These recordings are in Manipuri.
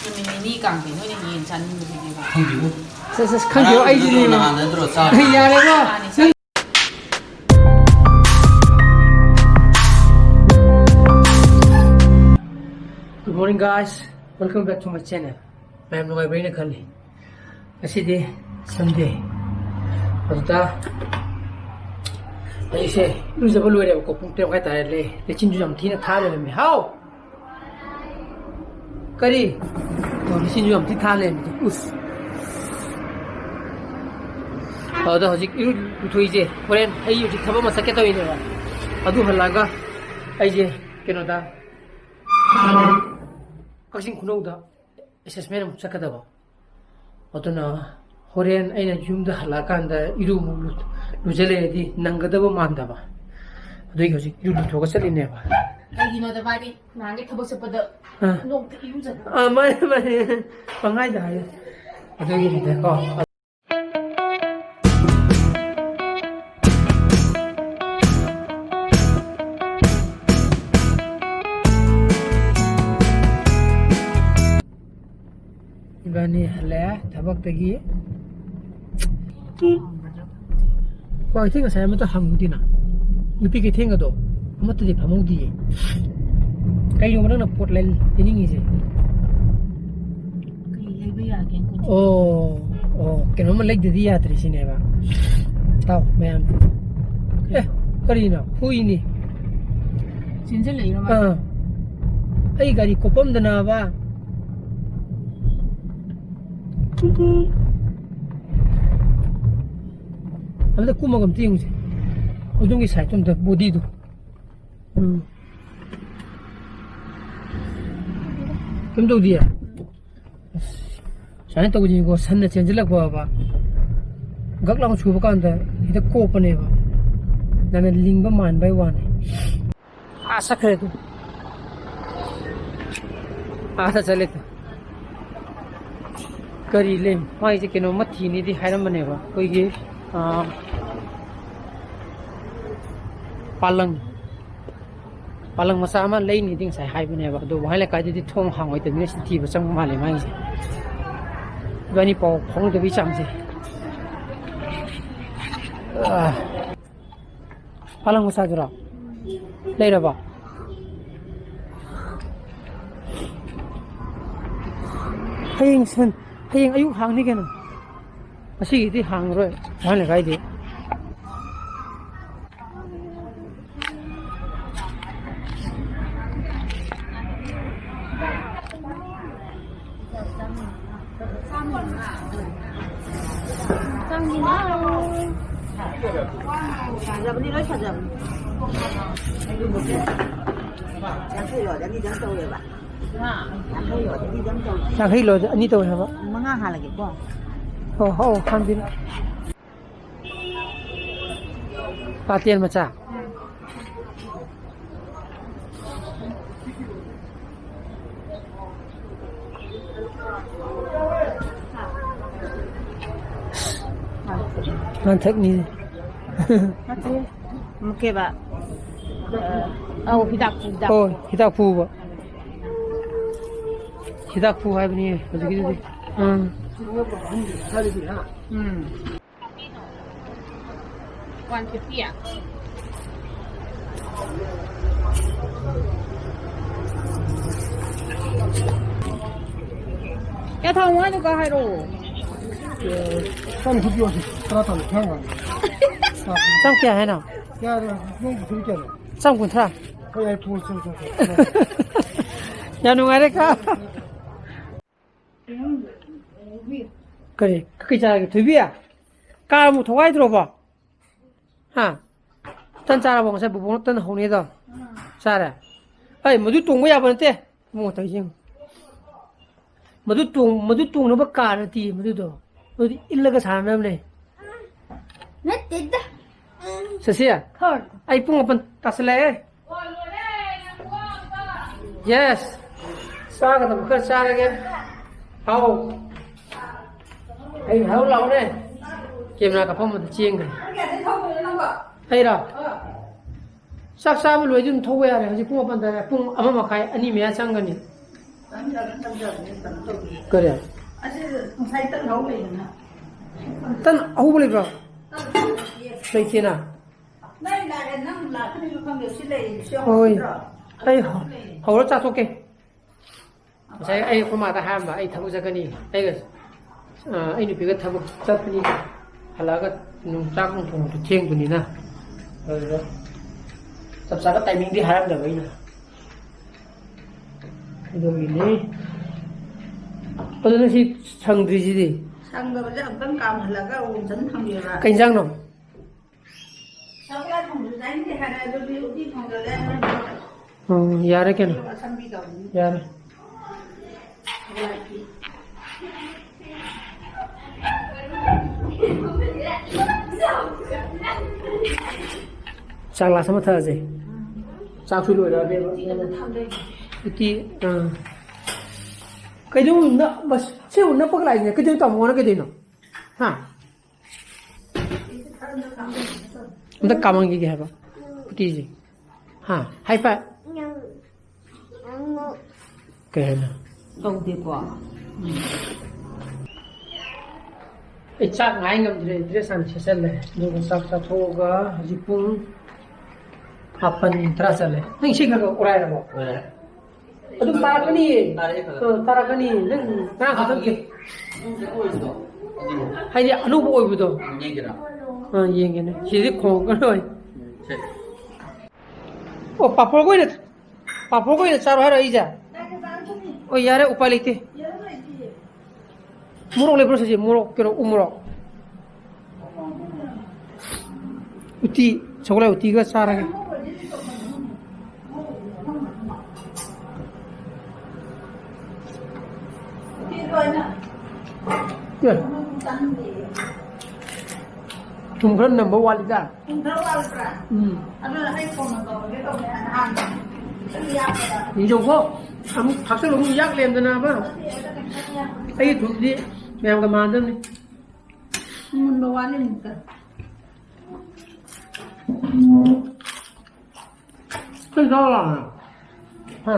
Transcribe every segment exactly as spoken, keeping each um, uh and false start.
ꯅꯨꯃꯤꯠ ꯅꯤꯅꯤ ꯀꯥꯡꯗꯤ ꯅꯣꯏꯅ ꯌꯦꯟ ꯆꯥꯅꯤꯡꯕꯁꯤꯗꯤꯕ꯫ ꯈꯪꯗꯦꯕꯣ꯫ ꯁꯦ, ꯁꯦ, ꯈꯪꯗꯦꯕꯣ, ꯉꯔꯥꯡ ꯑꯩꯁꯤꯗꯤ ꯅꯍꯥꯟ ꯅꯠꯇ꯭ꯔꯣ ꯆꯥꯔꯤꯗꯣ? ꯌꯥꯔꯦꯕꯣ꯫ ꯃꯥꯅꯤ, ꯆꯥ- Good morning, guys. Welcome back to my channel. ꯃꯌꯥꯝ ꯅꯨꯡꯉꯥꯏꯕ꯭ꯔꯥ ꯍꯥꯏꯅ ꯈꯜꯂꯤ꯫ ꯉꯁꯤꯗꯤ Sunday꯫ ꯑꯗꯨꯗ ꯑꯩꯁꯦ ꯏꯔꯨꯖꯕ ꯂꯣꯏꯔꯦꯕꯀꯣ꯫ ꯄꯨꯡ ꯇꯔꯦꯠ ꯃꯈꯥꯏ ꯇꯥꯔꯦ꯫ ꯂꯩ-, ꯂꯩꯆꯤꯟꯁꯨ ꯌꯥꯝ ꯊꯤꯅ ꯊꯥ ꯂꯩꯔꯝꯃꯦ꯫ ꯍꯥꯎ! ꯀꯔꯤ? ꯑꯣ, ꯂꯩꯆꯤꯟꯁꯨ ꯌꯥꯝ ꯊꯤꯅ ꯊꯥ ꯂꯩꯔꯝꯃꯦ꯫ ꯎꯁ! ꯑꯗꯨꯗ ꯍꯧꯖꯤꯛ ꯏꯔꯨ ꯂꯨꯊꯣꯛꯏꯁꯦ꯫ ꯍꯣꯔꯦꯟ ꯑꯩ ꯍꯧꯖꯤꯛ ꯊꯕꯛ ꯑꯃ ꯆꯠꯀꯦ ꯇꯧꯔꯤꯅꯦꯕ꯫ ꯑꯗꯨ ꯍꯜꯂꯛꯑꯒ ꯑꯩꯁꯦ ꯀꯩꯅꯣꯗ, ꯀꯛꯆꯤꯡ ꯈꯨꯅꯧꯗ assessment ꯑꯃꯨꯛ ꯆꯠꯀꯗꯕ꯫ ꯑꯗꯨꯅ ꯍꯣꯔꯦꯟ ꯑꯩꯅ ꯌꯨꯝꯗ ꯍꯜꯂꯛꯑꯀꯥꯟꯗ ꯏꯔꯨ ꯑꯃꯨꯛ ꯂꯨ-, ꯂꯨꯖ ꯂꯩꯔꯗꯤ ꯅꯪꯒꯗꯕ ꯃꯥꯟꯗꯕ꯫ ꯑꯗꯨꯒꯤ ꯍꯧꯖꯤꯛ ꯏꯔꯨ ꯂꯨꯊꯣꯛꯑꯒ ꯆꯠꯂꯤꯅꯦꯕ꯫ ꯀꯩꯒꯤꯅꯣꯗ ꯃꯥꯗꯤ ꯅꯍꯥꯟꯒꯩ ꯊꯕꯛ ꯆꯠꯄꯗ ꯑꯥ꯫ ꯅꯣꯡꯃꯇ ꯏꯔꯨꯖꯗꯕ꯫ ꯑꯥ, ꯃꯥꯅꯦ, ꯃꯥꯅꯦ꯫ ꯄꯪꯍꯥꯏꯗ ꯍꯥꯏꯌꯨ꯫ ꯑꯗꯨꯒꯤꯅꯤꯗꯀꯣ꯫ ꯏꯕꯥꯅꯤ ꯍꯜꯂꯛꯑꯦ ꯊꯕꯛꯇꯒꯤ꯫ ꯀ꯭ꯋꯥꯀꯩꯊꯦꯜ ꯉꯁꯥꯏ ꯑꯃꯠꯇ ꯍꯪꯉꯨꯗꯦꯅ꯫ ꯅꯨꯄꯤ ꯀꯩꯊꯦꯜꯒꯗꯣ ꯑꯃꯠꯇꯗꯤ ꯐꯝꯍꯧꯗꯤꯌꯦ꯫ ꯀꯩꯅꯣꯕ ꯅꯪꯅ ꯄꯣꯠ ꯂꯩ-, ꯂꯩꯅꯤꯡꯉꯤꯁꯦ? ꯀꯩ ꯂꯩꯕ ꯌꯥꯒꯦ? ꯑꯣ, ꯑꯣ, ꯀꯩꯅꯣꯝꯃ ꯂꯩꯗꯗꯤ ꯌꯥꯗ꯭ꯔꯦ ꯁꯤꯅꯦꯕ꯫ ꯇꯥꯎ, ꯃꯌꯥꯝ꯫ ꯑꯦ, ꯀꯔꯤꯅꯣ? ꯍꯨꯏꯅꯤ꯫ ꯆꯦꯟꯁꯤꯜꯂꯛꯏꯔꯣ ꯃꯥ? ꯑꯥ꯫ ꯑꯩ ꯒꯥꯔꯤ ꯀꯣꯞꯄꯝꯗꯅꯕ꯫ ꯑꯝꯇ ꯀꯨꯝꯃꯒ ꯑꯝꯇ ꯌꯦꯡꯉꯨꯁꯦ꯫ ꯑꯗꯣꯝꯒꯤ side ꯇꯣ ꯑꯝꯇ, body ꯗꯣ꯫ ꯎꯝ꯫ ꯀꯩꯝ ꯇꯧꯗꯤꯌꯦ? ꯑꯁ, ꯁꯨꯃꯥꯏꯅ ꯇꯧꯕꯁꯤꯀꯣ, ꯁꯟꯅ ꯆꯦꯟꯁꯤꯜꯂꯛꯄꯕ, ꯒꯛ ꯂꯥꯎꯅ ꯁꯨꯕ ꯀꯥꯟꯗ ꯍꯦꯛꯇ ꯀꯣꯞꯄꯅꯦꯕ꯫ ꯅꯪꯅ ꯂꯤꯡꯕ ꯃꯥꯟꯕꯩ ꯋꯥꯅꯤ꯫ ꯑꯥ ꯆꯠꯈ꯭ꯔꯦ ꯑꯗꯨ꯫ ꯑꯥꯗ ꯆꯠꯂꯦ ꯑꯗꯨ꯫ ꯀꯔꯤ ꯂꯩ? ꯃꯥꯒꯤꯁꯦ ꯀꯩꯅꯣꯝꯃ ꯊꯤꯅꯤꯗꯤ ꯍꯥꯏꯔꯝꯕꯅꯦꯕ꯫ ꯑꯩꯈꯣꯏꯒꯤ, ꯑꯥ, ꯄꯥꯂꯪ꯫ ꯄꯥꯂꯪ ꯃꯆꯥ ꯑꯃ ꯂꯩꯅꯤꯗꯤ ꯉꯁꯥꯏ ꯍꯥꯏꯕꯅꯦꯕ, ꯑꯗꯣ ꯋꯥꯍꯦꯡ ꯂꯩꯀꯥꯏꯗꯗꯤ ꯊꯣꯡ ꯍꯥꯡꯉꯣꯏꯗꯕꯅꯤꯅ ꯁꯤ ꯊꯤꯕ ꯆꯪꯕ ꯃꯥꯜꯂꯦ ꯃꯥꯒꯤꯁꯦ꯫ ꯏꯕꯥꯅꯤ ꯄꯥꯎ ꯐꯥꯎꯅꯗꯕꯩ ꯆꯥꯡꯁꯦ꯫ ꯑꯥ꯫ ꯄꯥꯂꯪ ꯃꯆꯥꯗꯨꯔꯣ? ꯂꯩꯔꯕꯣ? ꯍꯌꯦꯡ ꯁꯟ-, ꯍꯌꯦꯡ ꯑꯌꯨꯛ ꯍꯥꯡꯅꯤ ꯀꯩꯅꯣ꯫ ꯉꯁꯤꯒꯤꯗꯤ ꯍꯥꯡꯉꯔꯣꯏ ꯋꯥꯍꯦꯡ ꯂꯩꯀꯥꯏꯗꯤ꯫ ꯐꯖꯕꯅꯤ, ꯂꯣꯏ ꯐꯖꯕꯅꯤ꯫ ꯌꯥꯡꯈꯩ ꯂꯣꯗ ꯑꯅꯤꯗꯪ ꯇꯧꯋꯦꯕ꯫ ꯌꯥꯡꯈꯩ ꯂꯣꯗ ꯑꯅꯤꯗꯪ ꯇꯧꯋꯦ꯫ ꯌꯥꯡꯈꯩ ꯂꯣꯗ ꯑꯅꯤ ꯇꯧꯋꯦ ꯍꯥꯏꯕ꯫ ꯃꯉꯥ ꯍꯥꯜꯂꯒꯦꯀꯣ꯫ ꯑꯣ, ꯍꯣ, ꯍꯥꯟꯕꯤꯔꯣ꯫ ꯀꯥꯇꯦꯟ ꯃꯆꯥ꯫ ꯂꯥꯡꯊꯛꯅꯤ꯫ ꯅꯠꯇꯦ꯫ ꯑꯃꯨꯛꯀꯦꯕ꯫ ꯑ, ꯑꯧ, ꯍꯤꯗꯥꯛ ꯄꯨ, ꯍꯤꯗꯥꯛ ꯍꯣꯏ, ꯄꯨ꯫ ꯍꯤꯗꯥꯛ ꯄꯨꯕ꯫ ꯍꯤꯗꯥꯛ ꯄꯨ ꯍꯥꯏꯕꯅꯤ ꯍꯧꯖꯤꯛꯀꯤꯗꯨꯗꯤ꯫ ꯎꯝ꯫ ꯎꯝ꯫ One fifty ꯌꯥ? ꯀꯌꯥ ꯊꯥꯎ ꯍꯥꯏꯅꯣ ꯀ ꯍꯥꯏꯔꯛꯑꯣ꯫ ꯆꯥꯝ ꯅꯤꯐꯨ ꯄꯤꯌꯣ ꯁꯤ꯫ ꯇꯔꯥ ꯇꯥꯅ ꯈꯔ ꯉꯥꯡꯉꯦ꯫ ꯆꯥꯝ ꯀꯌꯥ ꯍꯥꯏꯅꯣ? ꯌꯥꯔꯦ, ꯅꯪ ꯄꯨꯊꯣꯛ ꯀꯌꯥꯅꯣ? ꯆꯥꯝ ꯀꯨꯟꯊ꯭ꯔꯥ꯫ ꯍꯣꯏ, ꯌꯥꯏ, ꯄꯨꯔꯣ, ꯆꯣ, ꯆꯣ, ꯆꯣ꯫ ꯌꯥꯝ ꯅꯨꯡꯉꯥꯏꯔꯦ ꯀ꯫ ꯀꯔꯤ? ꯀꯩ ꯆꯥꯔꯒꯦ? ꯊꯣꯏꯕꯤ? ꯀꯥꯔ ꯑꯃꯨꯛ ꯊꯧꯒꯥꯏꯗ꯭ꯔꯣꯕꯣ? ꯍꯥ? ꯇꯟ ꯆꯥꯔꯕꯣ? ꯉꯁꯥꯏ ꯕꯨꯕꯣꯛꯅ ꯇꯟ ꯍꯧꯅꯤꯗꯣ? ꯆꯥꯔꯦ? ꯑꯩ ꯃꯗꯨ ꯇꯣꯡꯕ ꯌꯥꯕ ꯅꯠꯇꯦ꯫ ꯏꯕꯨꯡꯉꯣ ꯇꯧꯔꯤꯁꯦ ꯌꯦꯡꯉꯨ꯫ ꯃꯗꯨ ꯇꯣꯡ-, ꯃꯗꯨ ꯇꯣꯡꯅꯕ ꯀꯥꯔ ꯅꯠꯇꯦ ꯃꯗꯨꯗꯣ꯫ ꯃꯗꯨꯗꯤ ꯏꯜꯂꯒ ꯁꯥꯟꯅꯅꯕꯅꯦ꯫ ꯅꯠꯇꯦꯗ꯫ ꯁꯦꯁꯤ, ꯈꯔ꯫ ꯑꯩ ꯄꯨꯡ ꯃꯥꯄꯟ ꯇꯥꯁꯜꯂꯛꯑꯦ꯫ Yes꯫ ꯆꯥꯒꯗꯕ ꯈꯔ ꯆꯥꯔꯒꯦ꯫ ꯍꯥꯎ꯫ ꯑꯩ ꯍꯥꯎ ꯂꯥꯎꯔꯦ꯫ ꯀꯦꯃꯦꯔꯥ ꯀꯥꯞꯐꯝ ꯑꯗꯨ ꯆꯦꯟꯈ꯭ꯔꯦ꯫ ꯑꯩꯔꯣ? ꯆꯥꯛ ꯆꯥꯕ ꯂꯣꯏꯗꯤ ꯑꯗꯨꯝ ꯊꯧꯕ ꯌꯥꯔꯦ꯫ ꯍꯧꯖꯤꯛ ꯄꯨꯡ ꯃꯥꯄꯟ ꯇꯥꯔꯦ, ꯄꯨꯡ ꯑꯃ ꯃꯈꯥꯏ, ꯑꯅꯤ ꯃꯌꯥ ꯆꯪꯒꯅꯤ꯫ ꯆꯪꯗ꯭ꯔꯒ ꯆꯪꯖꯕꯅꯦ, ꯀꯩꯅꯣ ꯇꯧꯕꯤꯌꯨ꯫ ꯀꯔꯤ? ꯑꯁꯤ ꯉꯁꯥꯏ ꯇꯟ ꯍꯧ ꯂꯩꯗꯅ꯫ ꯇꯟ ꯑꯍꯧꯕ ꯂꯩꯕ꯭ꯔꯣ? ꯇꯟ ꯍꯧ ꯂꯩꯇꯦ꯫ ꯂꯩꯇꯦꯅ꯫ ꯅꯪ ꯂꯥꯛꯑꯦ, ꯅꯪ ꯂꯥꯛꯀꯅꯤꯁꯨ ꯈꯪꯗꯦ, ꯁꯤ ꯂꯩꯔꯤꯁꯤ ꯍꯣꯏ꯫ ꯌꯥꯎꯗ꯭ꯔꯣ? ꯑꯩ ꯍ-, ꯂꯩ꯫ ꯍꯧꯔ ꯆꯥꯊꯣꯛꯀꯦ꯫ ꯉꯁꯥꯏ ꯑꯩ ꯑꯩꯈꯣꯏ ꯃꯥꯗ ꯍꯥꯏꯔꯝꯕ, ꯑꯩ ꯊꯕꯛ ꯆꯠꯀꯅꯤ꯫ ꯑꯩꯒ, ꯑ, ꯑꯩ ꯅꯨꯄꯤꯒ ꯊꯕꯛ ꯆꯠꯄꯅꯤ꯫ ꯍꯜꯂꯛꯑꯒ ꯅꯨꯡ-, ꯆꯥꯛ ꯅꯨꯡ ꯊꯣꯡꯕꯗꯣ ꯊꯦꯡꯕꯅꯤꯅ꯫ ꯑꯗꯨꯗ ꯆꯞ ꯆꯥꯕ timingꯗꯤ ꯍꯥꯏꯔꯝꯗꯕ ꯑꯩꯅ꯫ ꯑꯗꯨꯒꯤꯅꯤ꯫ ꯑꯗꯨ ꯅꯪ ꯁꯤ ꯁꯪꯗ꯭ꯔꯤꯁꯤꯗꯤ? ꯁꯪꯗꯕꯁꯦ ꯑꯃꯨꯛꯇꯪ ꯀꯥꯝꯍꯜꯂꯒ ꯑꯃꯨꯛꯇꯪ ꯊꯝꯕꯤꯔꯕ? ꯀꯩ ꯏꯟꯖꯥꯡꯅꯣ? ꯁꯧꯒ꯭ꯔꯤ ꯊꯣꯡꯕꯁꯨ ꯆꯥꯅꯤꯡꯗꯦ ꯍꯥꯏꯔꯦ, ꯑꯗꯨꯗꯤ ꯎꯇꯤ ꯊꯣꯡꯖꯜꯂꯦ꯫ ꯎꯝ, ꯌꯥꯔꯦ ꯀꯩꯅꯣ꯫ ꯑꯗꯨꯒ ꯑꯁꯝꯕꯤ ꯇꯧꯅꯤ꯫ ꯌꯥꯔꯦ꯫ ꯍꯋꯥꯏ꯫ ꯆꯥ glass ꯑꯃ ꯊꯛꯑꯁꯦ꯫ ꯆꯥꯛꯁꯨ ꯂꯣꯏꯔꯛꯑꯅꯦꯕ꯫ ꯎꯇꯤ ꯑꯝꯇ ꯊꯝꯗꯣꯏꯅꯦ꯫ ꯎꯇꯤ, ꯑꯥ꯫ ꯀꯩꯗꯧꯅꯣ? ꯃꯁ-, ꯁꯤꯕꯨ ꯅꯞꯄꯒ ꯂꯥꯛꯏꯁꯤꯅ ꯀꯩꯗꯧꯅꯣ? ꯇꯥꯃꯣꯅ ꯀꯩꯗꯧꯅꯣ? ꯍꯥ? ꯑꯝꯇ ꯀꯥꯝꯍꯟꯈꯤꯒꯦ ꯍꯥꯏꯕ ꯎꯇꯤꯁꯦ꯫ ꯍꯥ? ꯍꯥꯏ ꯐꯥꯏ꯫ ꯀꯩ ꯍꯥꯏꯅꯣ? ꯇꯧꯗꯦꯀꯣ꯫ ꯎꯝ꯫ ꯑꯩ ꯆꯥꯛ ꯉꯥꯏ ꯉꯝꯗ꯭ꯔꯦ, dress ꯍꯥꯟꯅ ꯁꯦꯠꯆꯜꯂꯦ꯫ ꯑꯗꯨꯒ ꯆꯥꯛ ꯆꯥꯊꯣꯛꯑꯒ ꯍꯧꯖꯤꯛ ꯄꯨꯡ ꯃꯥꯄꯟ ꯇꯔꯥ ꯆꯠꯂꯦ꯫ ꯅꯪ ꯏꯁꯩ ꯈꯔ ꯈꯔ ꯑꯣꯔꯥꯏꯔꯕꯣ? ꯑꯣꯔꯥꯏꯔꯦ꯫ ꯑꯗꯨꯝ ꯇꯥꯔꯛꯀꯅꯤ꯫ ꯇꯥꯔꯛꯑꯦ ꯈꯔ꯫ ꯑ, ꯇꯥꯔꯛꯀꯅꯤ꯫ ꯅꯪ ꯉꯔꯥꯡ ꯈꯛꯇꯪ ꯀꯦ-, ꯅꯨꯡꯁꯦ ꯑꯣꯏꯔꯤꯗꯣ, ꯑꯗꯨꯅꯦ꯫ ꯍꯥꯏꯗꯤ ꯑꯅꯧꯕ ꯑꯣꯏꯕꯗꯣ꯫ ꯎꯝ, ꯌꯦꯡꯒꯦꯔꯥ? ꯑ, ꯌꯦꯡꯒꯦꯅꯦ꯫ ꯁꯤꯗꯤ ꯈꯣꯡꯉꯛꯀꯅꯣꯏ꯫ ꯎꯝ, ꯁꯦ꯫ ꯑꯣ, ꯄꯥꯐꯣꯔꯒ ꯑꯣꯏꯅ, ꯄꯥꯐꯣꯔꯒ ꯑꯣꯏꯅ ꯆꯥꯔꯣ ꯍꯥꯏꯔꯣ ꯑꯩꯁꯦ? ꯑꯣ, ꯌꯥꯔꯦ, ꯎꯄꯥꯏ ꯂꯩꯇꯦ꯫ ꯃꯣꯔꯣꯛ ꯂꯩꯕ꯭ꯔꯣ ꯁꯤꯁꯦ? ꯃꯣꯔꯣꯛ, ꯀꯩꯅꯣ, ꯎ ꯃꯣꯔꯣꯛ꯫ ꯎꯇꯤ, ꯁꯒꯣꯜ ꯍꯋꯥꯏ ꯎꯇꯤꯒ ꯆꯥꯔꯒꯦ꯫ ꯑꯦ꯫ ꯊꯨꯝ ꯈꯔ ꯅꯝꯕ ꯋꯥꯠꯂꯤꯗ꯫ ꯊꯨꯝ ꯈꯔ ꯋꯥꯠꯂꯤꯕ꯭ꯔꯥ? ꯎꯝ꯫ ꯑꯗꯨꯅ ꯑꯩ ꯊꯨꯝꯅ ꯇꯧꯔꯒꯦ ꯇꯧꯕꯅꯦ, ꯑꯍꯥꯟꯕ꯫ ꯌꯦꯡꯖꯧꯀꯣ꯫ ꯑꯃꯨꯛ ꯊꯥꯛꯆꯜꯂꯨ, ꯑꯃꯨꯛ ꯌꯥꯛ ꯂꯩꯔꯝꯗꯅꯕ꯫ ꯑꯩꯒꯤ ꯊꯨꯝꯗꯤ ꯃꯌꯥꯝꯒ ꯃꯥꯟꯅꯗꯕꯅꯤ꯫ ꯃꯨꯟꯕ ꯋꯥꯠꯂꯤ ꯑꯃꯨꯛꯇ꯫ ꯀꯩ ꯆꯥꯎ ꯂꯥꯛꯑꯣ? ꯍꯥ?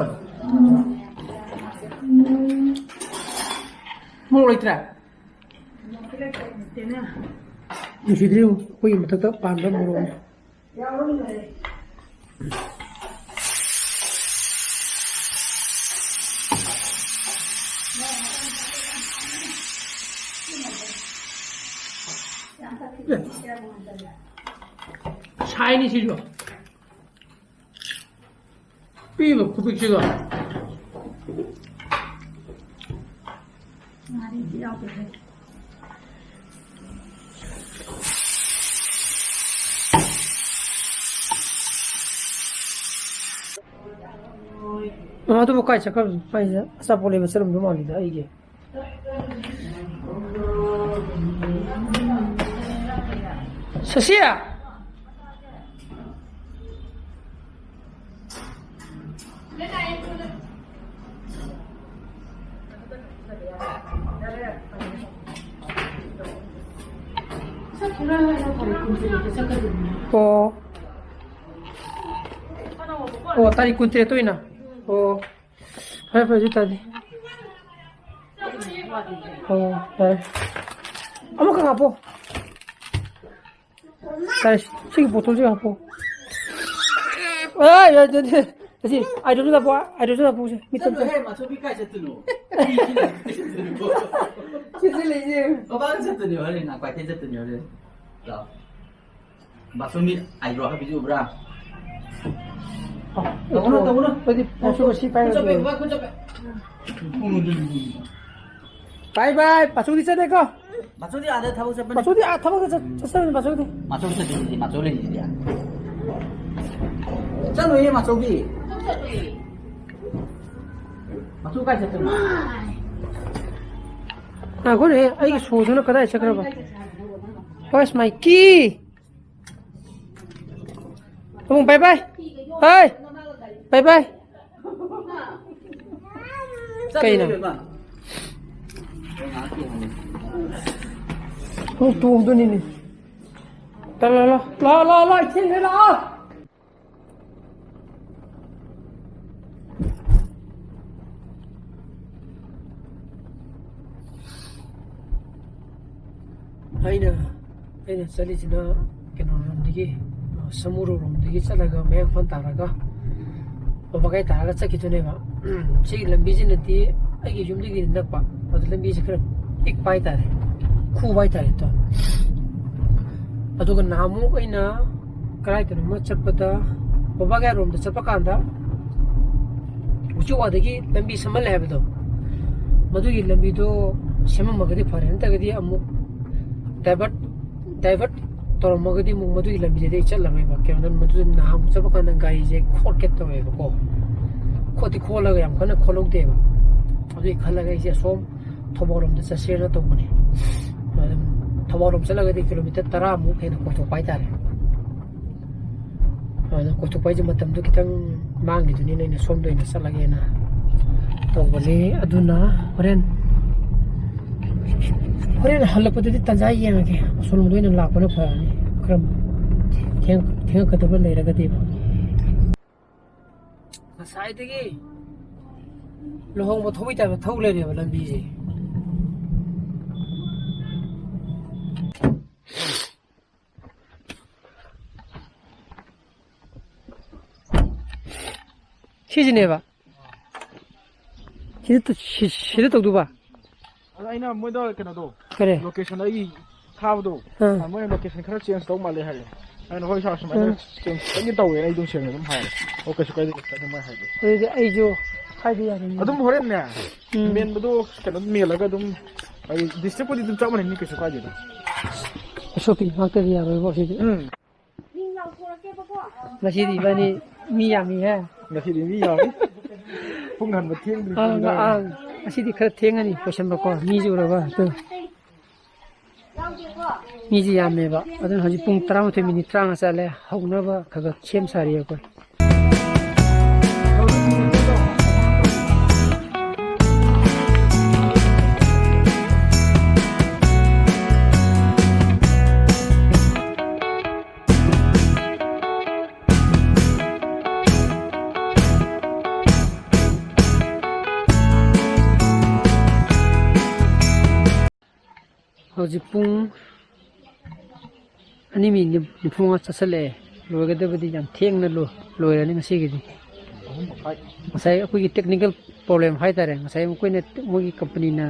ꯃꯣꯔꯣꯛ ꯂꯩꯇ꯭ꯔꯦ? ꯅꯨꯡꯁꯤꯗ꯭ꯔꯤꯕꯨ ꯑꯩꯈꯣꯏꯒꯤ ꯃꯊꯛꯇ ꯄꯥꯟꯕ ꯃꯣꯔꯣꯛꯅꯤ꯫ ꯁꯥꯏꯅꯤ ꯁꯤꯁꯨ꯫ ꯄꯤꯕ ꯈꯨꯄꯤꯛꯁꯤꯒ꯫ ꯉꯥꯔꯤꯗꯤ ꯌꯥꯎꯗꯦꯍꯦ꯫ ꯑ, ꯑꯗꯨꯕꯨ ꯀꯥꯏ ꯆꯠꯈ꯭ꯔꯕꯅꯣ? ꯑꯩꯁꯦ ꯑꯆꯥꯄꯣꯠ ꯂꯩꯕ ꯆꯠꯂꯝꯗꯧ ꯃꯥꯜꯂꯤꯗ ꯑꯩꯒꯤ꯫ ꯁꯁꯤꯌꯥ! ꯑꯣ꯫ ꯑꯣ, ꯇꯥꯔꯤꯛ ꯀꯨꯟꯇꯔꯦꯠꯇ ꯑꯣꯏꯅ꯫ ꯑꯣ꯫ ꯐꯔꯦ, ꯐꯔꯦ, ꯑꯗꯨ ꯇꯥꯔꯗꯤ꯫ ꯑꯣ, ꯌꯥꯔꯦ꯫ ꯑꯃꯈꯛ ꯍꯥꯞꯄꯣ꯫ ꯌꯥꯔꯦ, ꯁꯤꯒꯤ ꯕꯣꯇꯜꯁꯤꯒ ꯍꯥꯞꯄꯣ꯫ ꯑꯦ, ꯌꯥꯔꯦ, ꯌꯥꯔꯦ, ꯌꯥꯔꯦ꯫ ꯑꯁꯤ, ꯑꯥꯏꯗ꯭ꯔꯣꯁꯟ ꯍꯥꯞꯄꯣ, ꯑꯥꯏꯗ꯭ꯔꯣꯁꯟ ꯍꯥꯞꯄꯣ, ꯁꯤ, ꯃꯤꯠ ꯆꯠꯂꯣꯍꯦ, ꯃꯥꯁꯨ ꯃꯤ ꯀꯥꯏ ꯆꯠꯇꯣꯏꯅꯣ? ꯁꯤ ꯂꯩꯁꯦ꯫ ꯕꯕꯥꯒ ꯆꯠꯇꯣꯏꯅꯦ ꯍꯣꯔꯦꯟ, ꯅꯥ ꯀ꯭ꯋꯥꯏꯊꯦꯟ ꯆꯠꯇꯣꯏꯅꯦ ꯍꯣꯔꯦꯟ꯫ ꯂꯥꯛꯑꯣ꯫ ꯕꯥꯆꯧꯒꯤ ꯑꯥꯏꯕ꯭ꯔꯣ ꯍꯥꯞꯄꯤꯁꯤ ꯎꯕ꯭ꯔꯥ? ꯇꯧꯒꯅꯨ, ꯇꯧꯒꯅꯨ꯫ ꯑꯩꯗꯤ ꯄꯥꯏꯁꯨ ꯁꯤ ꯄꯥꯏꯔꯒꯦ꯫ ꯈꯨꯠ ꯆꯞꯄꯦ, ꯕꯕꯥ, ꯈꯨꯠ ꯆꯞꯄꯦ꯫ ꯕꯥꯏ ꯕꯥꯏ, ꯄꯥꯆꯧꯗꯤ ꯆꯠꯂꯦꯀꯣ? ꯃꯥꯆꯧꯗꯤ ꯑꯥꯗ ꯊꯕꯛ ꯆꯠꯄꯅꯤ꯫ ꯃꯥꯆꯧꯗꯤ ꯑꯥ ꯊꯕꯛꯇ ꯆꯠ-, ꯆꯠꯆꯕꯅꯤ ꯃꯥꯆꯧꯗꯤ꯫ ꯃꯥꯆꯧ ꯆꯠꯇꯣꯏꯁꯤꯗꯤ, ꯃꯥꯆꯧ ꯂꯩꯔꯤꯁꯤꯗꯤ꯫ ꯆꯠꯂꯣꯏꯌꯦ ꯃꯥꯆꯧꯗꯤ꯫ ꯃꯥꯆꯧ ꯀꯥꯏ ꯆꯠꯇꯣꯏꯅꯣ? ꯉꯥꯏꯈꯣꯅꯦ, ꯑꯩꯒꯤ ꯁꯣꯗꯨꯅ ꯀꯗꯥꯏ ꯆꯠꯈ꯭ꯔꯕ? Where's my key? ꯄꯥꯕꯨꯡ, bye bye. ꯍꯥꯏ, bye bye. ꯀꯩꯅꯣ? ꯄꯨꯡ ꯇꯣꯝꯗꯣꯏꯅꯤꯅꯦ꯫ ꯂꯥꯛꯑꯣ, ꯂꯥꯛꯑꯣ, ꯂꯥꯛꯑꯣ, ꯂꯥꯛꯑꯣ, ꯏꯆꯦ, ꯂꯥꯛꯑꯣ꯫ ꯑꯩꯅ ꯑꯩꯅ ꯆꯠꯂꯤꯁꯤꯅ ꯀꯩꯅꯣꯔꯣꯝꯗꯒꯤ, ꯁꯃꯨꯔꯣꯛꯔꯣꯝꯗꯒꯤ ꯆꯠꯂꯒ ꯃꯌꯥꯡꯐꯥꯟ ꯇꯥꯔꯒ ꯋꯥꯕꯒꯥꯏ ꯇꯥꯔꯒ ꯆꯠꯈꯤꯗꯣꯏꯅꯦꯕ꯫ ꯁꯤꯒꯤ ꯂꯝꯕꯤꯁꯤꯅꯗꯤ ꯑꯩꯒꯤ ꯌꯨꯝꯗꯒꯤ ꯅꯛꯄ, ꯑꯗꯨ ꯂꯝꯕꯤꯁꯦ ꯈꯔ ꯄꯤꯛꯄ ꯍꯥꯏꯇꯥꯔꯦ, ꯈꯨꯕ ꯍꯥꯏꯇꯥꯔꯦ꯫ ꯑꯗꯣ ꯑꯗꯨꯒ ꯅꯍꯥꯟꯃꯨꯛ ꯑꯩꯅ ꯀꯗꯥꯏꯗꯅꯣꯃ ꯆꯠꯄꯗ, ꯋꯥꯕꯒꯥꯏꯔꯣꯝꯗ ꯆꯠꯄ ꯀꯥꯟꯗ ꯎꯆꯤꯋꯥꯗꯒꯤ ꯂꯝꯕꯤ ꯁꯦꯝꯍꯜꯂꯦ ꯍꯥꯏꯕꯗꯣ, ꯃꯗꯨꯒꯤ ꯂꯝꯕꯤꯗꯣ ꯁꯦꯝꯃꯝꯃꯒꯗꯤ ꯐꯔꯦ, ꯅꯠꯇ꯭ꯔꯒꯗꯤ ꯑꯃꯨꯛ divert divert ꯇꯧꯔꯝꯃꯒꯗꯤ ꯑꯃꯨꯛ ꯃꯗꯨꯒꯤ ꯂꯝꯕꯤꯗꯗꯤ ꯑꯩ ꯆꯠꯂꯔꯣꯏꯕ꯫ ꯀꯩꯅꯣꯗ ꯃꯗꯨꯗ ꯅꯍꯥꯟꯃꯨꯛ ꯆꯠꯄ ꯀꯥꯟꯗ ꯒꯥꯔꯤꯁꯦ ꯈꯣꯠꯀꯦ ꯇꯧꯋꯦꯕꯀꯣ꯫ ꯈꯣꯠꯇꯤ ꯈꯣꯠꯂꯒ ꯌꯥꯝ ꯀꯟꯅ ꯈꯣꯠꯍꯧꯗꯦꯕ꯫ ꯑꯗꯨꯒꯤ ꯈꯜꯂꯒ ꯑꯩꯁꯦ ꯑꯁꯣꯝ ꯊꯧꯕꯥꯜ ꯂꯣꯝꯗ ꯆꯠꯁꯦꯅ ꯇꯧꯕꯅꯦ꯫ ꯑꯗꯨꯝ ꯊꯧꯕꯥꯜ ꯂꯣꯝ ꯆꯠꯂꯒꯗꯤ kilometre ꯇꯔꯥꯃꯨꯛ ꯍꯦꯟꯅ ꯀꯣꯏꯊꯣꯛꯄ ꯍꯥꯏꯇꯥꯔꯦ꯫ ꯑꯗꯨꯅ ꯀꯣꯏꯊꯣꯛꯄ ꯍꯥꯏꯁꯦ ꯃꯇꯝꯗꯣ ꯈꯤꯇꯪ ꯃꯥꯡꯈꯤꯗꯣꯏꯅꯤꯅ ꯑꯩꯅ ꯁꯣꯝꯗ ꯑꯣꯏꯅ ꯆꯠꯂꯒꯦꯅ ꯇꯧꯕꯅꯤ꯫ ꯑꯗꯨꯅ ꯍꯣꯔꯦꯟ, ꯍꯣꯔꯦꯟ ꯍꯜꯂꯛꯄꯗꯗꯤ ꯇꯟꯖꯥ ꯌꯦꯡꯉꯒꯦ, ꯑꯁꯣꯝꯂꯣꯝꯗ ꯑꯣꯏꯅ ꯂꯥꯛꯄꯅ ꯐꯔꯅꯤ, ꯈꯔ ꯊꯦꯡ-, ꯊꯦꯡꯉꯛꯀꯗꯕ ꯂꯩꯔꯒꯗꯤꯕ꯫ ꯉꯁꯥꯏꯗꯒꯤ ꯂꯨꯍꯣꯡꯕ ꯊꯧꯕꯩ ꯇꯥꯏꯞꯇ ꯊꯧ ꯂꯩꯔꯦꯕ ꯂꯝꯕꯤꯁꯦ꯫ ꯁꯤꯁꯤꯅꯦꯕ꯫ ꯁꯤꯗ ꯇ-, ꯁꯤ-, ꯁꯤꯗ ꯇꯧꯗꯧꯕ꯫ ꯑꯗꯣ ꯑꯩꯅ ꯃꯣꯏꯗ ꯀꯩꯅꯣꯗꯣ, ꯀꯔꯤ? Location ꯑꯩꯒꯤ ꯊꯥꯕꯗꯣ, ꯑꯥ꯫ ꯑ, ꯃꯣꯏꯅ location ꯈꯔ change ꯇꯧ ꯃꯥꯜꯂꯦ ꯍꯥꯏꯌꯦ꯫ ꯑꯩꯅ, "ꯍꯣꯏ ꯁꯥꯔ, ꯁꯨꯃꯥꯏꯅ ꯑꯥ꯫ Change ꯈꯤꯇꯪꯗꯤ ꯇꯧꯋꯦ, ꯑꯩ ꯑꯗꯨꯝ ꯁꯦꯡꯅ ꯑꯗꯨꯝ ꯍꯥꯏꯔꯦ꯫ ꯑꯣ, ꯀꯩꯁꯨ ꯀꯥꯏꯗꯦ, ꯀꯩꯁꯨ ꯀꯥꯏꯗꯦ," ꯃꯣꯏ ꯍꯥꯏꯗꯤ꯫ ꯑꯗꯨꯗꯤ ꯑꯩꯁꯨ ꯍꯥꯏꯕ ꯌꯥꯔꯦꯅꯦ꯫ ꯑꯗꯨꯝ ꯍꯣꯔꯦꯟꯅꯦ, ꯎꯝ꯫ ꯃꯦꯟꯕꯗꯣ ꯀꯩꯅꯣ ꯃꯦꯜꯂꯒ ꯑꯗꯨꯝ, ꯍꯥꯏꯗꯤ district ꯄꯨꯗꯤ ꯑꯗꯨꯝ ꯆꯞ ꯃꯥꯟꯅꯩ, ꯀꯩꯁꯨ ꯀꯥꯏꯗꯦꯗ꯫ ꯎꯁꯣꯞꯀꯤ ꯉꯥꯛꯇꯗꯤ ꯌꯥꯔꯣꯏꯀꯣ ꯁꯤꯗꯤ꯫ ꯎꯝ꯫ ꯉꯁꯤꯗꯤ ꯏꯕꯥꯅꯤ ꯃꯤ ꯌꯥꯝꯃꯤꯍꯦ꯫ ꯉꯁꯤꯗꯤ ꯃꯤ ꯌꯥꯝꯃꯤ꯫ ꯄꯨꯡ ꯍꯟꯕ ꯊꯦꯡꯗ꯭ꯔꯤ ꯑꯥ, ꯄꯨꯡ ꯑꯥ, ꯉꯁꯤꯗꯤ ꯈꯔ ꯊꯦꯡꯉꯅꯤ ꯂꯣꯏꯁꯟꯕꯀꯣ, ꯃꯤꯁꯨ ꯎꯔꯕ꯫ ꯑꯗꯨ ꯃꯤꯁꯦ ꯌꯥꯝꯃꯦꯕ꯫ ꯑꯗꯨꯅ ꯍꯧꯖꯤꯛ ꯄꯨꯡ ꯇꯔꯥꯃꯥꯊꯣꯏ minute ꯇꯔꯥꯃꯉꯥ ꯆꯠꯂꯦ꯫ ꯍꯧꯅꯕ ꯈꯔ ꯈꯔ ꯁꯦꯝ ꯁꯥꯔꯤ ꯑꯩꯈꯣꯏ꯫ ꯍꯧꯖꯤꯛ ꯄꯨꯡ ꯑꯅꯤ ꯃꯤꯅꯤꯠ ꯅꯤꯐꯨ ꯃꯉꯥ ꯆꯠꯁꯜꯂꯛꯑꯦ꯫ ꯂꯣꯏꯒꯗꯕꯗꯤ ꯌꯥꯝ ꯊꯦꯡꯅ ꯂꯣ-, ꯂꯣꯏꯔꯅꯤ ꯉꯁꯤꯒꯤꯗꯤ꯫ ꯉꯁꯥꯏ ꯑꯩꯈꯣꯏꯒꯤ technical problem ꯍꯥꯏꯇꯥꯔꯦ, ꯉꯁꯥꯏ ꯃꯈꯣꯏꯅ, ꯃꯣꯏꯒꯤ ꯀꯝꯄꯅꯤꯅ,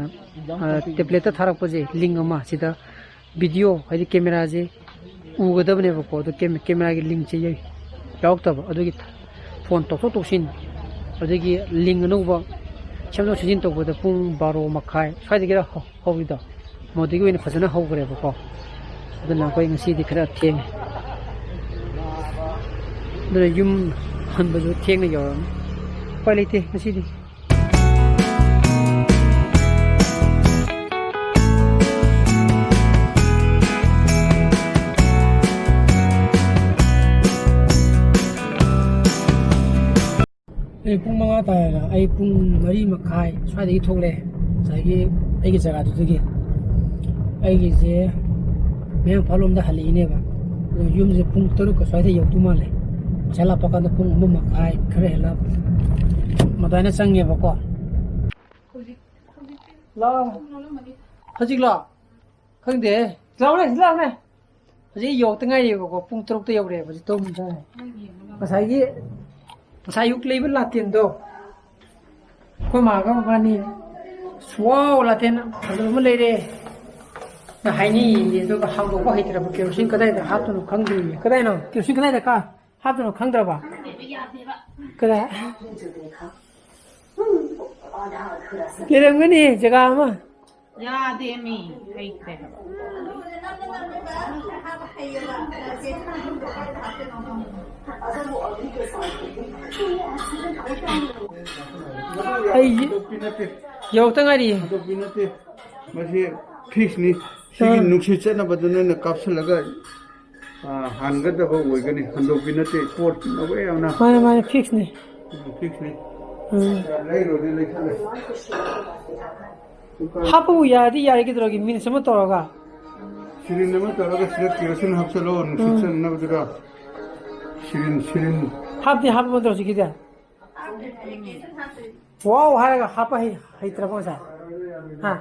ꯑ, ꯇꯦꯕ꯭ꯂꯦꯠꯇ ꯊꯥꯔꯛꯄꯁꯦ, ꯂꯤꯡ ꯑꯃ, ꯁꯤꯗ ꯚꯤꯗꯤꯑꯣ, ꯍꯥꯏꯗꯤ ꯀꯦꯃꯦꯔꯥꯁꯦ ꯎꯒꯗꯕꯅꯦꯕꯀꯣ, ꯑꯗꯣ ꯀꯦꯃꯦ-, ꯀꯦꯃꯦꯔꯥꯒꯤ ꯂꯤꯡꯁꯦ ꯌꯥꯎꯔꯛꯇꯕ, ꯑꯗꯨꯒꯤ ꯐꯣꯟ ꯇꯧꯊꯣꯛ ꯇꯧꯁꯤꯟ, ꯑꯗꯒꯤ ꯂꯤꯡ ꯑꯅꯧꯕ ꯁꯦꯝꯗꯣꯛ ꯁꯦꯝꯖꯤꯟ ꯇꯧꯕꯗ ꯄꯨꯡ ꯕꯥꯔꯣ ꯃꯈꯥꯏ ꯁ꯭ꯋꯥꯏꯗꯒꯤꯔ ꯍꯧ-, ꯍꯧꯔꯤꯗꯣ꯫ ꯃꯗꯨꯒꯤ ꯑꯣꯏꯅ ꯐꯖꯅ ꯍꯧꯈ꯭ꯔꯦꯕꯀꯣ꯫ ꯑꯗꯨꯅ ꯑꯩꯈꯣꯏ ꯉꯁꯤꯗꯤ ꯈꯔ ꯊꯦꯡꯉꯦ꯫ ꯑꯗꯨꯅ ꯌꯨꯝ ꯍꯟꯕꯁꯨ ꯊꯦꯡꯅ ꯌꯧꯔꯅꯤ꯫ ꯎꯄꯥꯏ ꯂꯩꯇꯦ ꯉꯁꯤꯗꯤ꯫ ꯑꯩ ꯄꯨꯡ ꯃꯉꯥ ꯇꯥꯔꯦꯅ, ꯑꯩ ꯄꯨꯡ ꯃꯔꯤ ꯃꯈꯥꯏ ꯁ꯭ꯋꯥꯏꯗꯒꯤ ꯊꯣꯛꯂꯛꯑꯦ, ꯉꯁꯥꯏꯒꯤ ꯑꯩꯒꯤ ꯖꯒꯥꯗꯨꯗꯒꯤ꯫ ꯑꯩꯒꯤꯁꯦ ꯃꯌꯥꯡ ꯏꯝꯐꯥꯜ ꯂꯣꯝꯗ ꯍꯜꯂꯛꯏꯅꯦꯕ꯫ ꯑꯗꯣ ꯌꯨꯝꯁꯦ ꯄꯨꯡ ꯇꯔꯨꯛꯀ ꯁ꯭ꯋꯥꯏꯗ ꯌꯧꯗꯧ ꯃꯥꯜꯂꯦ꯫ ꯉꯁꯥꯏ ꯂꯥꯛꯄ ꯀꯥꯟꯗ ꯄꯨꯡ ꯑꯃ ꯃꯈꯥꯏ ꯈꯔ ꯍꯦꯜꯂ ꯑꯗꯨꯃꯥꯏꯅ ꯆꯪꯉꯦꯕꯀꯣ꯫ ꯂꯥꯛꯑꯣ꯫ ꯍꯧꯖꯤꯛꯂꯣ? ꯈꯪꯗꯦ꯫ ꯂꯥꯛꯑꯣꯅꯦ, ꯂꯥꯛꯑꯣꯅꯦ꯫ ꯍꯧꯖꯤꯛ ꯌꯧꯔꯛꯇ ꯉꯥꯏꯔꯤꯕꯀꯣ, ꯄꯨꯡ ꯇꯔꯨꯛꯇ ꯌꯧꯔꯛꯑꯦꯕ ꯍꯧꯖꯤꯛ ꯇꯧꯔꯝꯗꯥꯏ꯫ ꯉꯁꯥꯏꯒꯤ, ꯉꯁꯥꯏ ꯑꯌꯨꯛ ꯂꯩꯕ ꯂꯥꯇꯦꯟꯗꯣ, ꯑꯩꯈꯣꯏ ꯃꯥꯒ ꯃꯕꯥꯅꯤ, "ꯁ꯭ꯋꯥꯎ, ꯂꯥꯇꯦꯟ ꯐꯖꯕ ꯑꯃ ꯂꯩꯔꯦ, ꯅ ꯍꯥꯏꯅꯩꯌꯦ꯫ ꯑꯗꯨꯒ ꯍꯥꯡꯗꯣꯛꯄ ꯍꯩꯇ꯭ꯔꯕ, ꯀꯦꯔꯣꯁꯤꯟ ꯀꯗꯥꯏꯗ ꯍꯥꯞꯇꯣꯏꯅꯣ ꯈꯪꯗ꯭ꯔꯤꯌꯦ꯫" ꯀꯗꯥꯏꯅꯣ? ꯀꯦꯔꯣꯁꯤꯟ ꯀꯗꯥꯏꯗ ꯀꯥ-, ꯍꯥꯞꯇꯣꯏꯅꯣ ꯈꯪꯗ꯭ꯔꯕ? ꯀꯗꯥꯏ? ꯂꯩꯔꯝꯒꯅꯤ ꯖꯒꯥ ꯑꯃ꯫ ꯌꯥꯗꯦꯃꯤ, ꯍꯩꯇꯦ꯫ ꯑꯩ ꯍꯟꯗꯣꯛꯄꯤ ꯅꯠꯇꯦ꯫ ꯌꯧꯔꯛꯇ ꯉꯥꯏꯔꯤꯌꯦ꯫ ꯍꯟꯗꯣꯛꯄꯤ ꯅꯠꯇꯦ꯫ ꯃꯁꯤ ꯐꯤꯛꯁꯅꯤ꯫ ꯁꯤꯒꯤ ꯑꯥ꯫ ꯅꯨꯡꯁꯤꯠ ꯆꯠꯅꯕꯗ ꯅꯣꯏꯅ ꯀꯥꯞꯁꯤꯜꯂꯒ, ꯑꯥ, ꯍꯥꯟꯒꯗꯕ ꯑꯣꯏꯒꯅꯤ꯫ ꯍꯟꯗꯣꯛꯄꯤ ꯅꯠꯇꯦ꯫ ꯄꯣꯠ ꯅꯧꯕ ꯌꯥꯝꯅ꯫ ꯃꯥꯅꯦ, ꯃꯥꯅꯦ, ꯐꯤꯛꯁꯅꯤ꯫ ꯎꯝ, ꯐꯤꯛꯁꯅꯤ꯫ ꯎꯝ꯫ ꯂꯩꯔꯨꯔꯗꯤ ꯂꯩꯈꯠꯂꯦ꯫ ꯍꯥꯞꯄꯕꯨ ꯌꯥꯔꯗꯤ ꯌꯥꯔꯦ, ꯀꯩꯗꯧꯔꯒꯦ? ꯃꯤꯅꯤꯠꯁ ꯑꯃ ꯇꯧꯔꯒ꯫ ꯁꯤꯔꯤꯟ ꯑꯃ ꯇꯧꯔꯒ ꯁꯤꯗ ꯀꯦꯔꯣꯁꯤꯟ ꯍꯥꯞꯆꯜꯂꯣ, ꯅꯨꯡꯁꯤꯠ ꯎꯝ꯫ ꯆꯪꯅꯕꯗꯨꯗ꯫ ꯁꯤꯔꯤꯟ, ꯁꯤꯔꯤꯟ꯫ ꯍꯥꯞꯇꯤ ꯍꯥꯞꯄꯕ ꯅꯠꯇ꯭ꯔꯣ ꯍꯧꯖꯤꯛꯀꯤꯗꯤ? ꯋꯥꯎ ꯍꯥꯏꯔꯒ ꯍꯥꯞꯄ ꯍꯩ-, ꯍꯩꯇ꯭ꯔꯕꯣ ꯉꯁꯥꯏ? ꯍꯥ?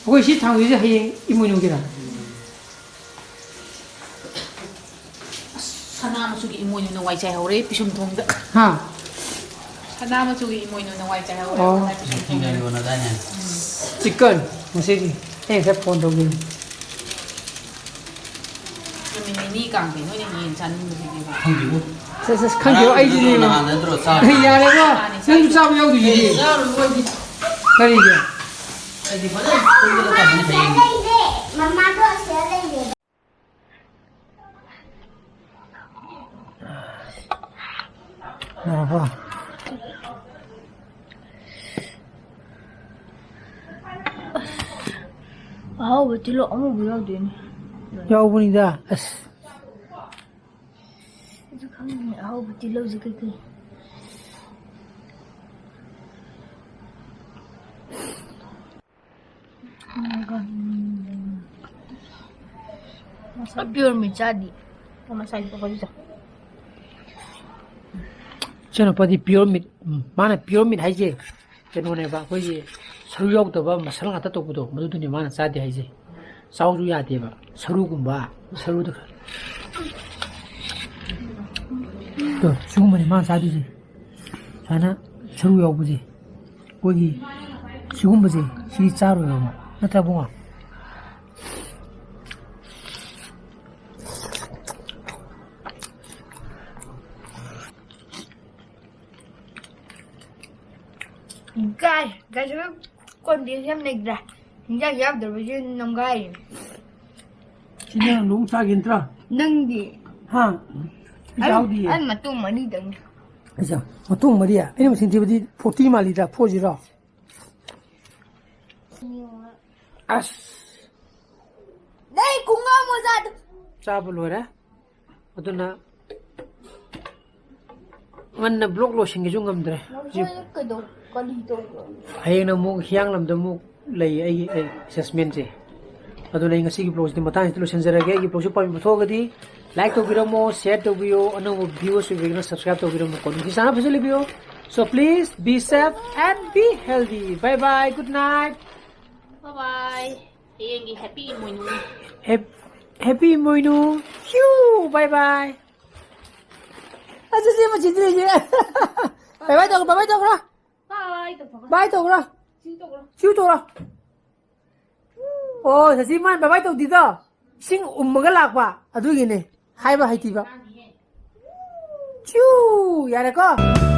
ꯑꯩꯈꯣꯏ ꯁꯤ ꯊꯥꯡꯕꯤꯁꯦ ꯍꯌꯦꯡ ꯏꯃꯣꯏꯅꯨꯒꯤꯔꯥ? ꯑꯁ, ꯁꯅꯥ ꯃꯆꯨꯒꯤ ꯏꯃꯣꯏꯅꯨꯅ ꯋꯥꯏ ꯆꯥꯏꯍꯧꯔꯦ ꯄꯤꯁꯨꯝ ꯊꯣꯡꯗ꯫ ꯍꯥ? ꯁꯅꯥ ꯃꯆꯨꯒꯤ ꯏꯃꯣꯏꯅꯨꯅ ꯋꯥꯏ ꯆꯥꯏꯍꯧꯔꯦ꯫ ꯑꯣ꯫ ꯉꯁꯥꯏ ꯄꯤꯁꯨꯝ ꯊꯣꯡꯗ꯫ ꯆꯤꯛꯀꯟ ꯉꯁꯤꯒꯤ꯫ ꯑꯩ ꯉꯁꯥꯏ ꯐꯣꯟ ꯇꯧꯈꯤꯕꯅꯤ꯫ ꯅꯨꯃꯤꯠ ꯅꯤꯅꯤ ꯀꯥꯡꯗꯤ ꯅꯣꯏꯅ ꯌꯦꯟ ꯆꯥꯅꯤꯡꯕꯁꯤꯗꯤꯕ꯫ ꯈꯪꯗꯦꯕꯨ꯫ ꯁꯦ, ꯁꯦ, ꯈꯪꯗꯦꯕ, ꯉꯔꯥꯡꯒꯤꯗꯣ ꯑꯩꯗꯤꯅꯦꯕ꯫ ꯅꯍꯥꯟ ꯅꯠꯇ꯭ꯔꯣ ꯆꯥꯔꯤꯗꯣ? ꯌꯥꯔꯦꯕ, ꯅꯪꯁꯨ ꯆꯥꯕ ꯌꯥꯎꯗꯣꯏꯁꯤꯗꯤ꯫ ꯑꯩ ꯆꯥꯔꯣꯏ, ꯃꯣꯏꯗꯤ꯫ ꯀꯔꯤꯒꯤ? ꯑꯩꯗꯤ ꯐꯖꯅ ꯇꯨꯝꯕꯗ ꯊꯝꯃꯅꯤ ꯍꯌꯦꯡ꯫ ꯃꯃꯥꯗꯣ ꯑꯁꯤꯗ ꯂꯩꯔꯦ꯫ ꯌꯥꯔꯕꯣ? ꯑꯍꯥꯎꯕ ꯇꯤꯜꯍꯧ ꯑꯃꯨꯕ ꯌꯥꯎꯗꯣꯏꯅꯦ꯫ ꯌꯥꯎꯕꯅꯤꯗ, ꯑꯁ꯫ ꯑꯩꯁꯨ ꯈꯪꯗꯦꯅꯦ, ꯑꯍꯥꯎꯕ ꯇꯤꯜꯍꯧꯁꯦ ꯀꯩꯀꯩ꯫ ꯄꯤꯌꯣꯔ ꯃꯤꯠ ꯆꯥꯗꯤ꯫ ꯃꯁꯥꯏ ꯄꯣꯛꯄꯁꯤꯗ꯫ ꯏꯆꯟꯅꯨꯄꯥꯗꯤ ꯄꯤꯌꯣꯔ ꯃꯤꯠ, ꯎꯝ, ꯃꯥꯅ ꯄꯤꯌꯣꯔ ꯃꯤꯠ ꯍꯥꯏꯁꯦ ꯀꯩꯅꯣꯅꯦꯕ, ꯑꯩꯈꯣꯏꯒꯤ ꯁꯔꯨ ꯌꯥꯎꯗꯕ ꯃꯁꯜ ꯉꯥꯛꯇ ꯇꯧꯕꯗꯣ, ꯃꯗꯨꯗꯨꯅꯦ ꯃꯥꯅ ꯆꯥꯗꯦ ꯍꯥꯏꯁꯦ꯫ ꯆꯥꯎꯁꯨ ꯌꯥꯗꯦꯕ, ꯁꯔꯨꯒꯨꯝꯕ, ꯁꯔꯨꯗ ꯈꯔ꯫ ꯇꯣ, ꯁꯤꯒꯨꯝꯕꯅꯦ ꯃꯥꯅ ꯆꯥꯗꯣꯏꯁꯦ꯫ ꯁꯨꯃꯥꯏꯅ ꯁꯔꯨ ꯌꯥꯎꯕꯁꯦ, ꯑꯩꯈꯣꯏꯒꯤ ꯁꯤꯒꯨꯝꯕꯁꯦ, ꯁꯤ ꯆꯥꯔꯣꯏꯕ ꯑꯃ, ꯅꯠꯇ꯭ꯔ ꯏꯕꯨꯡꯉꯣ? ꯒꯥꯏ, ꯒꯥꯏꯁꯨ ꯀꯣꯟꯗꯦ ꯁꯦꯝ ꯂꯩꯇ꯭ꯔꯦ꯫ ꯍꯤꯟꯖꯥꯡ ꯌꯥꯎꯗꯕꯁꯦ ꯅꯝꯒꯥꯏꯔꯦ꯫ ꯁꯤꯅ ꯅꯣꯡ ꯆꯥꯒꯦ ꯅꯠꯇ꯭ꯔꯥ? ꯅꯪꯗꯤ? ꯍꯥ? ꯑꯩ, ꯌꯥꯎꯗꯤꯌꯦ꯫ ꯑꯩ ꯃꯇꯨꯡ ꯃꯔꯤꯗꯪꯅꯦ꯫ ꯑꯩꯁꯦ ꯃꯇꯨꯡ ꯃꯔꯤ? ꯑꯩꯅ ꯃꯁꯤꯡ ꯊꯤꯕꯗꯤ ꯐꯣꯔꯇꯤ ꯃꯥꯜꯂꯤꯗ, ꯐꯣꯔ ꯖꯤꯔꯣ꯫ ꯑꯁ꯫ ꯅꯪ ꯈꯨꯡꯒꯪ ꯃꯆꯥꯗꯨ꯫ ꯆꯥꯕ ꯂꯣꯏꯔꯦ꯫ ꯑꯗꯨꯅ ꯉꯟꯅ ꯕ꯭ꯂꯣꯛ ꯂꯣꯏꯁꯤꯟꯒꯦꯁꯨ ꯉꯝꯗ꯭ꯔꯦ꯫ ꯅꯪ ꯍꯧꯖꯤꯛ ꯀꯩꯗꯧ-, ꯀꯔꯤ ꯇꯧꯕ꯭ꯔꯣ? ꯍꯌꯦꯡꯅ ꯑꯃꯨꯛ ꯍꯤꯌꯥꯡꯂꯝꯗ ꯑꯃꯨꯛ ꯂꯩ ꯑꯩꯒꯤ, ꯑꯩ ꯑꯦꯁꯦꯁꯃꯦꯟꯁꯦ꯫ ꯑꯗꯨꯅ ꯑꯩ ꯉꯁꯤꯒꯤ ꯕ꯭ꯂꯣꯛꯁꯤꯗꯤ ꯃꯇꯥꯡꯁꯤꯗ ꯂꯣꯏꯁꯤꯟꯖꯔꯒꯦ꯫ ꯑꯩꯒꯤ ꯕ꯭ꯂꯣꯛꯁꯤ ꯄꯥꯝꯕꯤꯕ ꯊꯣꯛꯑꯒꯗꯤ ꯂꯥꯏꯛ ꯇꯧꯕꯤꯔꯝꯃꯣ, ꯁꯤꯌꯔ ꯇꯧꯕꯤꯌꯣ, ꯑꯅꯧꯕ ꯚ꯭ꯌꯨꯋꯔꯁ ꯑꯣꯏꯕꯤꯔꯒꯅ ꯁꯕꯁꯀ꯭ꯔꯥꯏꯕ ꯇꯧꯕꯤꯔꯝꯃꯣ꯫ ꯀꯣ ꯅꯨꯡꯁꯤ ꯆꯥꯟꯅꯕ ꯐꯖꯅ ꯂꯩꯕꯤꯌꯣ꯫ So please be safe and be healthy. Bye bye. Good night. Bye bye. ꯍꯌꯦꯡꯒꯤ happy ꯏꯃꯣꯏꯅꯨ. Happy ꯏꯃꯣꯏꯅꯨ. Phew. Bye bye. ꯑꯁ ꯁꯤ ꯃꯆꯤꯟꯗ꯭ꯔꯤꯁꯦ. Bye bye ꯇꯧꯈ꯭ꯔꯣ. Bye bye ꯇꯧꯈ꯭ꯔꯣ. Bye ꯇꯧꯊꯣꯛꯈ꯭ꯔꯣ. Bye ꯇꯧꯈ꯭ꯔꯣ. ꯁꯤ ꯇꯧꯈ꯭ꯔꯣ. ꯁꯤ ꯇꯧꯔꯣ. ꯑꯣ ꯁꯁꯤ ꯃꯥꯅ bye bye ꯇꯧꯗꯤꯗꯣ. ꯏꯁꯤꯡ ꯎꯝꯃꯒ ꯂꯥꯛꯄ ꯑꯗꯨꯒꯤꯅꯦ. ꯍꯥꯏꯕ ꯍꯩꯇꯤꯕ. ꯆꯨ. ꯌꯥꯔꯦꯀꯣ.